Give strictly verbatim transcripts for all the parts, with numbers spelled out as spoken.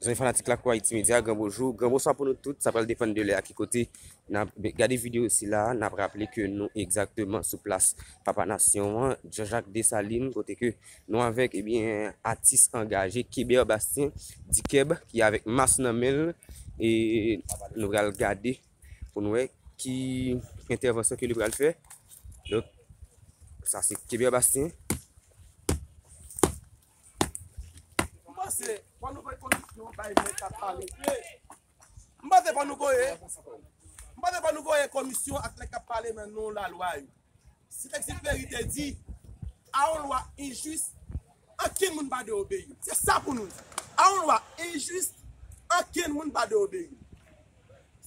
Zanmi fanatik Lakou Ayiti Medya, gran bonjou, gran bonswa pou nou tout. Sa pral depann de lè a ki kote n ap gade videyo sila a. N ap raple ke nou egzakteman sou plas Papa Nasyon an, Jean-Jacques Dessalines, kote ke nou avèk, ebyen, atis angaje Keber Bastien, Dikèb, ki avèk mas nan men l. E nou pral gade pou n wè ki entèvansyon ke li pral fè. Donk, sa se Keber Bastien. M panse, fò nou voye komisyon bay nèg k ap pale. M panse fò nou voye, m panse fò nou voye komisyon ak nèg k ap pale nan non lalwa yo. Sentègziperi te di, a yon lwa enjis, ankenn moun pa dwe obeyi. Se sa pou nou di. A yon lwa enjis, ankenn moun pa dwe obeyi.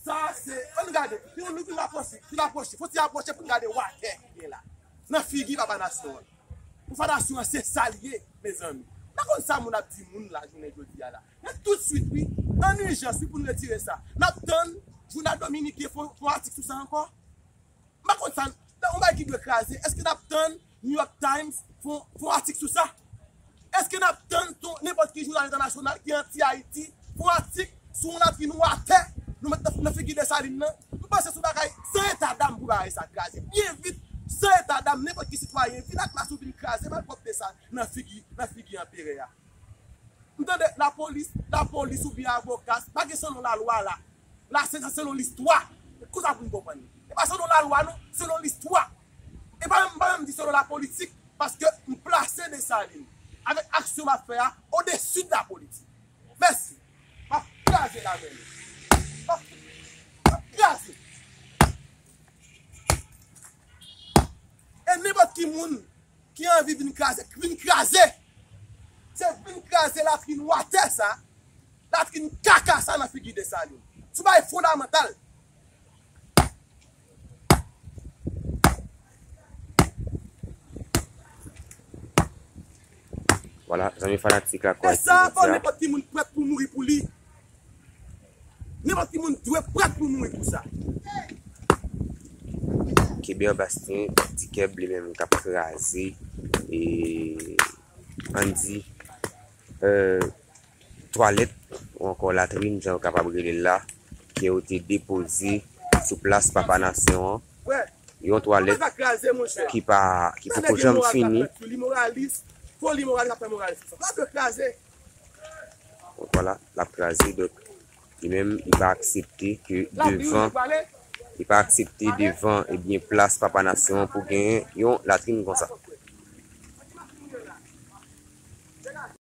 Sa se, ann gade, nou, nou vin apwoche, vin apwoche, fò ti apwoche pou n gade watè ki gen la. Nan figi Papa Nasyon an. Papa Nasyon an, se sa l ye, mezanmi. Pa konn sa moun ap di moun la, jounen jodi a la. Men toutswit, wi, an ijans, wi, pou n retire sa. N ap tann jounal dominiken fè, fè yon atik sou sa ankò. M pa konn sa, nan yon bagay ki dwe kraze, èske n ap tann New York Times fè yon, fè yon atik sou sa? Èske n ap tann ton, nenpòt ki jounal entènasyonal ki anti-Ayiti fè yon atik sou yon latrin watè nou met nan, nan figi Desalin nan? M panse se yon bagay san etadam pou bagay sa kraze. Byen vit, san etadam, nenpòt ki sitwayen vin ak mas ou vin kraze malpwòpte sa nan figi, nan figi anperè a. M tande lapolis, lapolis oubyen avoka, pa gen selon lalwa la. La, se selon listwa. Konsa pou n konprann li. E pa selon lalwa, non, selon listwa. E pa menm, pa menm di selon lapolitik, paske m plase Desalin avèk aksyon m ap fè a odesi de lapolitik. Mèsi. M ap kraze lamèn. M ap, m ap kraze. E nenpòt ki moun ki anvi vin kraze, vin kraze. Se vin kraze latrin watè sa, latrin kaka sa nan figi Desalin. Sou bagay fondamantal. Vwala, zanmi fanatik Lakou Ayiti Medya. E sa, fò nenpòt ki moun prèt pou mouri pou li. Nenpòt ki moun dwe prèt pou mouri pou sa. Keber Bastien, Dikèb, li menm k ap kraze, e, ann di, e, twalèt ou ankò latrin, jan yo kapab rele l la, ke yo te depoze sou plas Papa Nasyon an. Yon twalèt ki pa, ki poko janm fini. Li moralis, foli moralis ap fè moralis. Sa dwe kraze. Donk, vwala, l ap kraze. Donk, li menm, li pa aksepte ke devan, li pa aksepte devan, ebyen, plas Papa Nasyon an pou genyen yon latrin konsa.